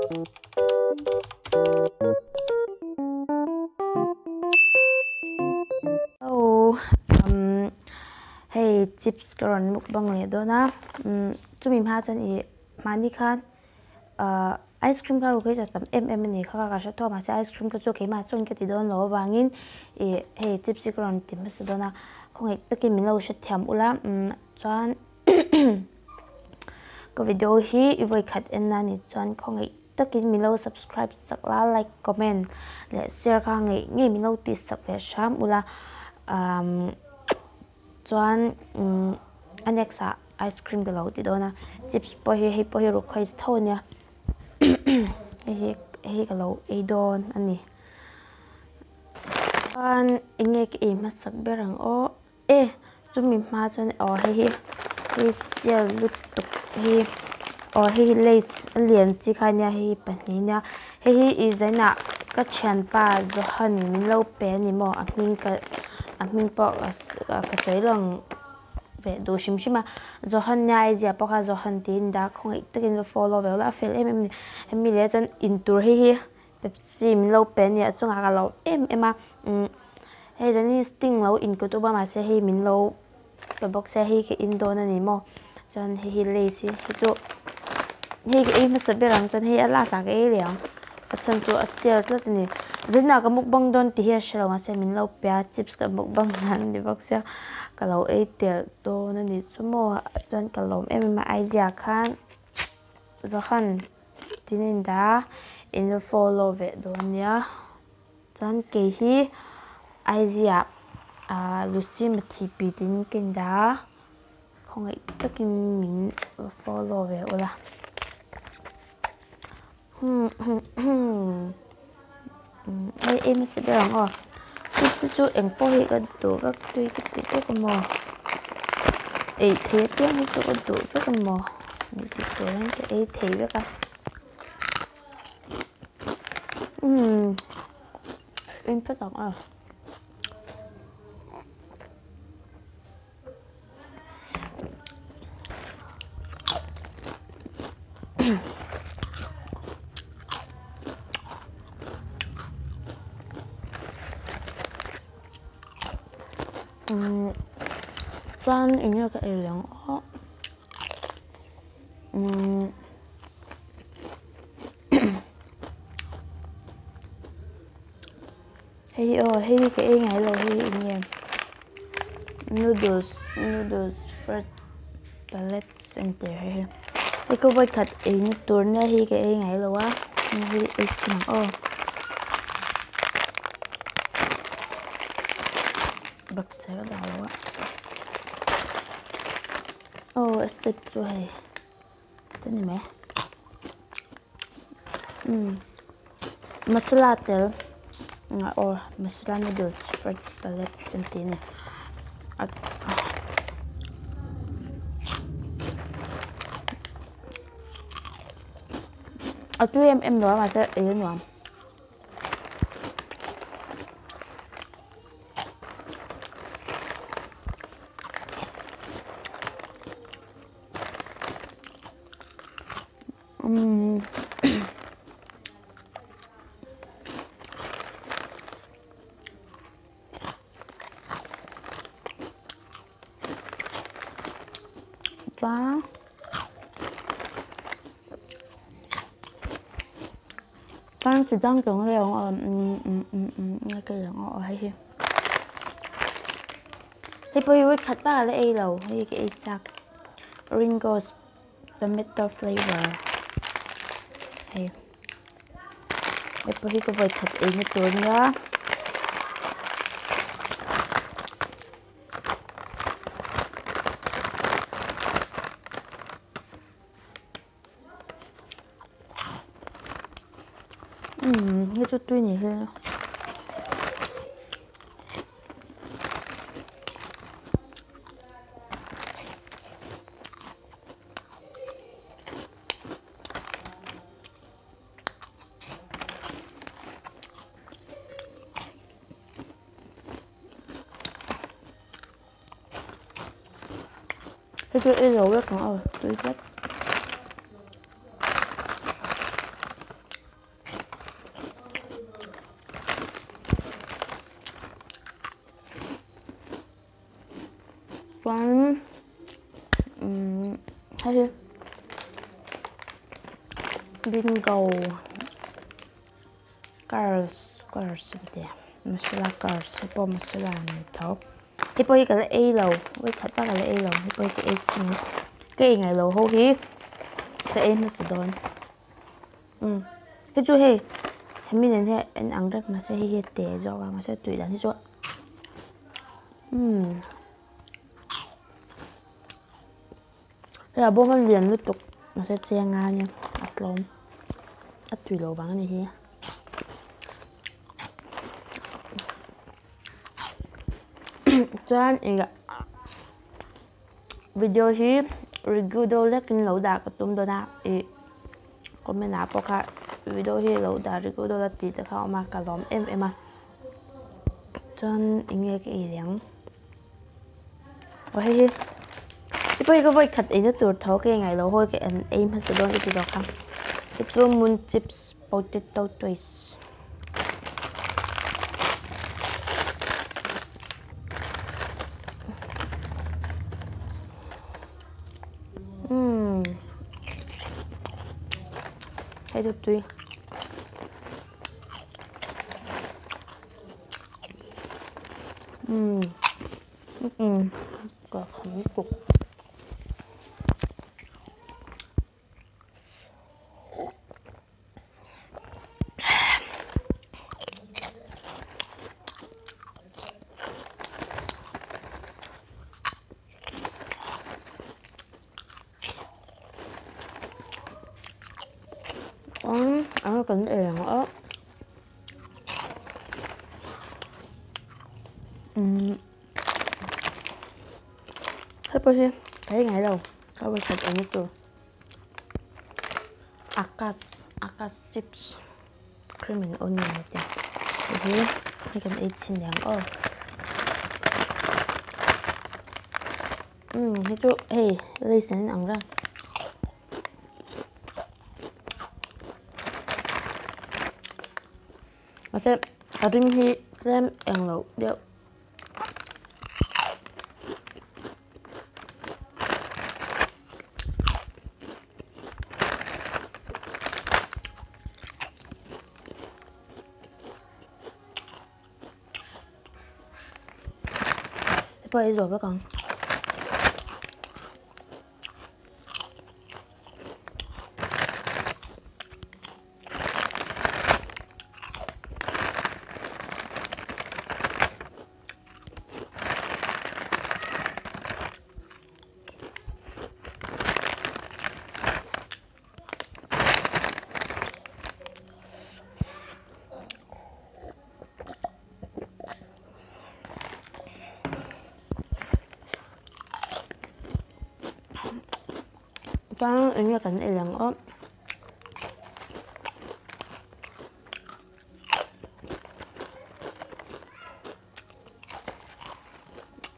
Hello umm hei chips ka rawn mukbang leh dawn a umm chumi hma chuan ih mahni khan ahh ice cream kha ruk hi cha tam em em a ni kha ka hre tawh a mahse ice cream kha chu keimah chuan ka ti dawn lo avangin ih hei chips hi ka rawn ti hmasa dawn a khawngaih takin min lo hrethiam ula umm chuan ka video hi i vawikhat en na ni chuan khawngaih takin min lo subscribe sak la like comment leh share kha ngei ngei min lo tih sak ve hram ula umm chuan umm a next ah ice cream ka lo ti dawn a chips pawh hi hei pawh hi rukhawi tho a nia hei hi hei hi ka lo ei dawn a ni chuan eng nge ka ei hmasak ber ang aw. E chumi hma chuan aw hei hi hei sial lutuk hi aw hei hi lace a lian chi kha ania hei hi pahnih ania hei hi ih zainah ka thianpa Johan min lo pe a ni maw a hming ka a hming pawh ka sawi lo ang ve duh hrim hrim a Johan nia a zia pawh kha Johan tiin dah khawngaih takin va follow ve ula a fel em em a ni hemi leh chuan intur hei hi. Pepsi min lo pe a ni a chungah ka lo em em a umm hei zan hi sting lo in kut up a mahse hei min lo pe bawk sia hei ka in dawn a ni maw chuan hei hi lace hi hei chu hei ka ei hmasa ber ang chuan hei a last ah ka ei leh ang a chhan chu a sale tlat a ni zaninah ka mukbang dawn tih hi a hre lo mahse min lo pe a chips ka mukbang zan a ni bawk sia ka lo ei tel dawn a ni chu maw chuan ka lawm em em a Aizia khan Johan. Tin a indah a, in la follow ve dawn nia. Chuan kei hi Aiziah ah Lucy Mathipi tiin ka indah a, khawngaih takin min follow ve ula. Hei ei hmasa ber ang aw. Chips hi chu eng pawh hi ka duh vek tui ka ti vek a maw. Ei thei apiang hi chu ka duh vek a maw ni tih tur hian ka ei thei vek a. Umm en phawt ang aw. Chuan eng nge ka ei leh ang aw umm hei hi aw hei hi ka ei ngai lo hei hi eng nge noodles noodles fried pellets an tih hei hi hei ka vawikhat ei na tur nia hei ka ei ngai lo a hei ei chhin ang aw bakcheh ka dah lo a aw a sep chu hei te ni mai umm masala tel aw masala noodles fried pellets an tih a ni a tui em em lo a mahse ei a nuam. Umm chuan chuan chi dang dang hi a awm a umm umm umm umm ka lang a aw hei hi hei pawh hi khat bak a la ei lo hei ka ei chak ringos tomato flavour hei hei pawh hi ka vawi khat ei na tur ania. Umm hei chu tui ni hi. Hei chu ei lo vek ang aw tui tlat. Hei hi bingo curls curls an ti a masala curls hei pawh masala a ni tho hei pawh hi ka la ei lo vawi khat vak ka la ei lo hei pawh hi ka ei chhin a ka ei ngaih loh ho hi ka ei hmasa dawn umm hei chu hei hemi nen hian a inang vek mahse hei hi a te zawk a mahse tui dan hi chu umm. Hei a bawm a lian lutuk mahse cheng a nia a tlawm a tui loh vang a ni hi chuan ih video hi review deuh hlek in lo dah ka tum dawn a ih comment ah pawh kha video hi lo dah review deuh la tih te kha a awm a ka lawm em em a chuan eng nge ka ei leh ang. Aw hei hi hei pawh hi ka vawi khat eina tur tho ka ingaih loh hawi ka en ei hmasa dawn i ti zawk a hei chu moon chips potato twist umm hei chu tui. Umm umm ka kham lutuk. Umm a kan ei ang a. Umm hei pawh hi ka ei ngai lo ka rawn khat eng tur akas akas chips cream and onion a tia hei hi hei kan ei chhin leh ang aw umm hei chu hei lace an inang reng. Mahse a ring hi tlem eng loh deuh. Hei pawh ei zawh vek ang. Chuan eng nge kan ei ang aw.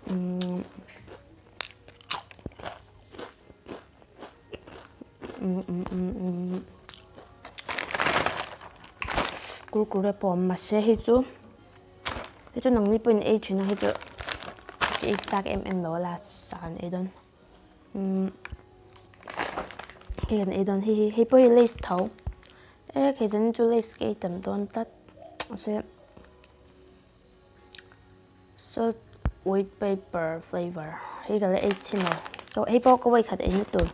Umm umm umm umm umm kurkure pawh a awm mahse hei chu hei chu nangni pawhin ei thin a hei chu ei chak em em lo a last ah kan ei dawn. Umm hei kan ei dawn hei hi hei pawh hi lace tho e kei chuan chu lace ka ei tam dawn tlat mahse salt white paper flavour hei ka la ei chhin lo hei pawh ka vawikhat ei na tur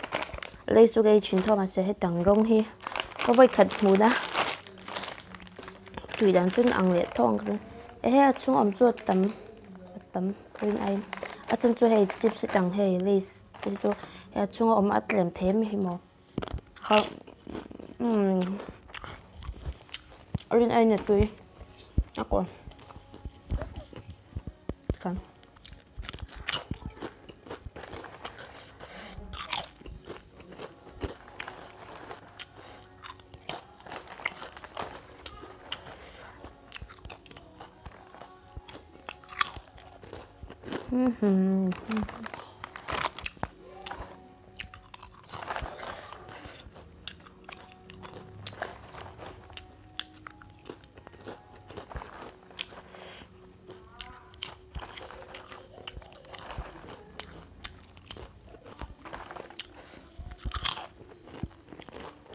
lace chu ka ei thin tho mahse hetang rawng hi ka vawikhat hmuh na tui dan chu ang leh tho ang ka ring ehe a chhung awm chu a tam a tam. Rin aiin a chhan chu hei chips atang hei lays te chu hei a chhunga awm a tlem thei em hi maw kha umm rin aiin a tui a kaw kan.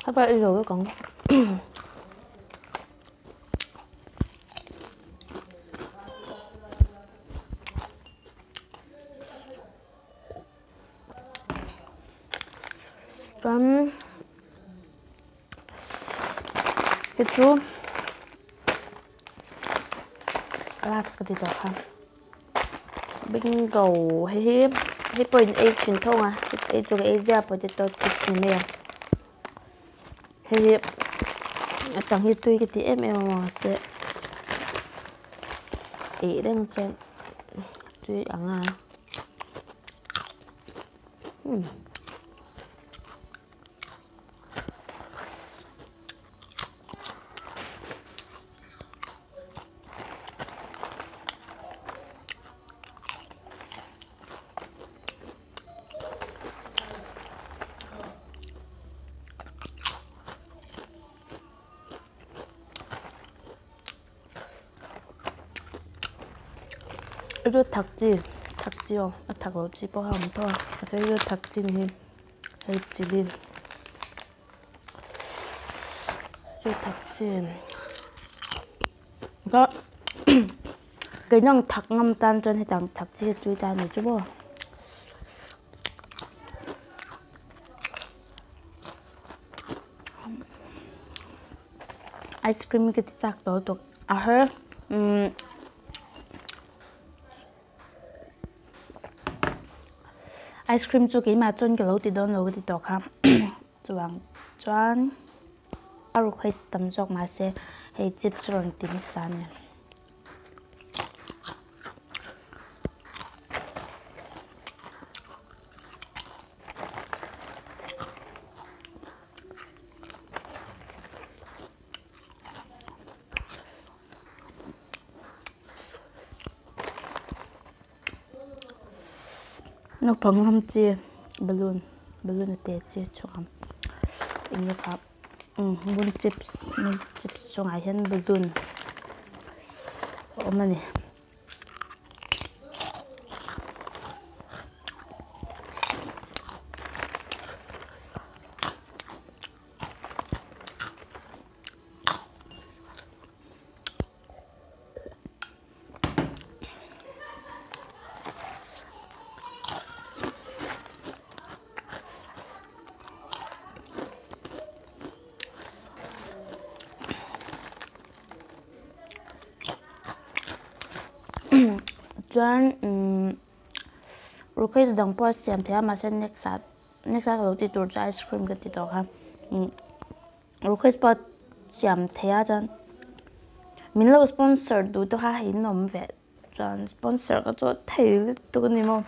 Hei pawh ei zo vek ang. Chuan hei chu last ka ti tawh kha bingo hei hi hei pawh in ei thin tho ang a ei chu ka ei ziah potato chips ni mai a hei hi a chang hi tui ka ti em em a mahse eih reng chuan tui ang a. Ru thak chi thak chi aw a thak loh chi pawh a awm tawh a mahse ru thak chi ni hi hei chilli chu thak chi ka keini ang thak ngam tan chuan hetiang thak chi hi tui ta a ni chu maw. Ice cream ka ti chak tawh lutuk a her umm ice cream chu keimah chuan ka lo ti dawn lo ka ti tawh kha chuvang chuan a request tam zawk mahse hei chips rawn ti hmasa a ni. Naupang ram chi balloon balloon a te chi a chhuak ang eng nge kha umm bun chips chips chungah hian balloon a awm a ni. Chuan umm request dang pawh a siam theih a mahse next ah next a ka lo tih tur chu ice cream ka ti tawh kha umm request pawh a siam theih a chuan min lo sponsor duh te kha hei in awm ve chuan sponsor ka chu thei lutuk a ni maw.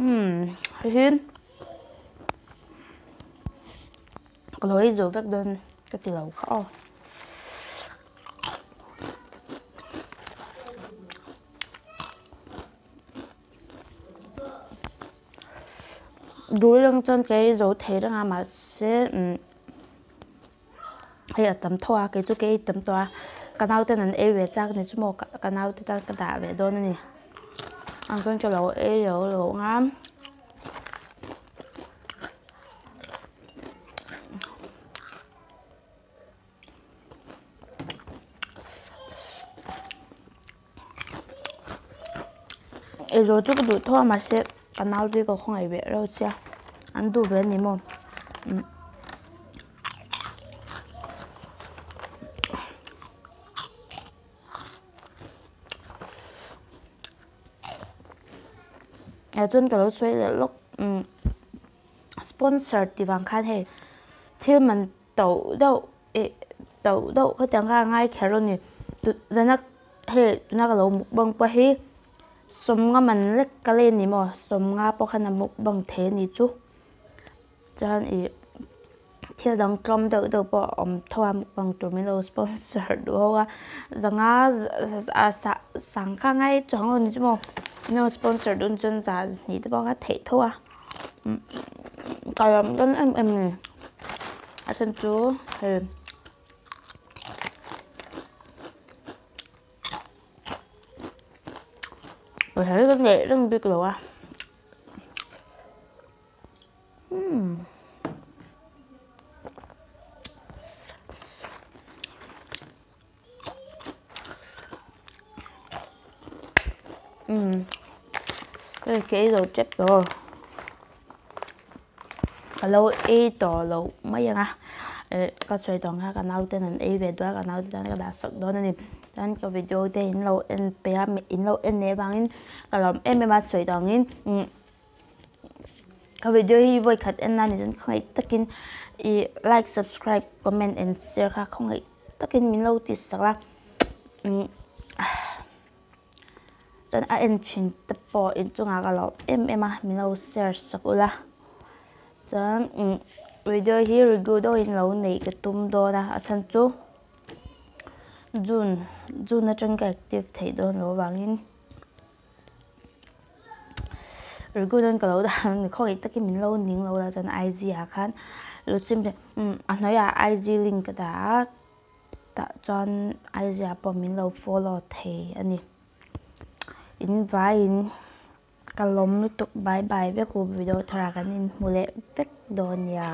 Umm hei hi ka lo ei zo vek dawn ka ti lo kha aw. Dul ang chuan ka ei zo thei reng a mahse umm hei a tam tho a kei chu ka ei tam tawh a ka naute an ei ve chak a ni chu maw ka naute tan ka dah ve dawn a ni ang chuan ka lo ei lo lo ang a. Eizawl chu ka duh tho a mahse ka nau te ka khawngaih ve reuh sia an duh ve a ni maw umm. Eh chuan ka lo sawi leh lawk umm sponsor tih vang khan hei thil man to deuh ih to deuh khatiang kha a ngai kher a ni zana hei tuna ka lo mukbang pawh hi sawmnga man lek ka lei a ni maw sawmnga pawh khan a mukbang thei a ni chu chuan ih thil dang tlawm deuh deuh pawh a awm tho a mukbang tur min lo sponsor duh ho a zanga. Sangkha ngai chuang lo ni chu maw min sponsor dawn chuan 200 te pawh kha theih tho a ka lam dawn em em a ni a then chu hei pawisa hi ka neih reng bik lo a. Umm hei ka ei lo tep tawh ka lo ei tawh lo mai ang a eh ka sawi tawh ang kha ka naute an ei ve dawn a ka naute tan ka dah sak dawn a ni chuan ka video te in lo en peih a in lo en leh avangin ka lawm em em a sawi tawh angin umm. Ka video hi vawi khat en a ni chuan khawngaih takin ih like subscribe comment and share kha khawngaih takin min lo ti sak a umm chuan a en thin te pawh inchungah ka lo em em a min lo share sak ula chuan umm video hi review deuhin lo neih ka tum dawn a a chhan chu june june atang ka active theih dawn loh avangin. Regular ka lo dah ang khawngaih takin min lo ning lo la chuan IG ah khan lo chim thei umm a hnuaiah IG link ka dah a tah chuan IG ah pawh min lo follow thei a ni in vaiin ka lawm lutuk bye bye vek u video thar ah kan inhmu leh vek dawn nia.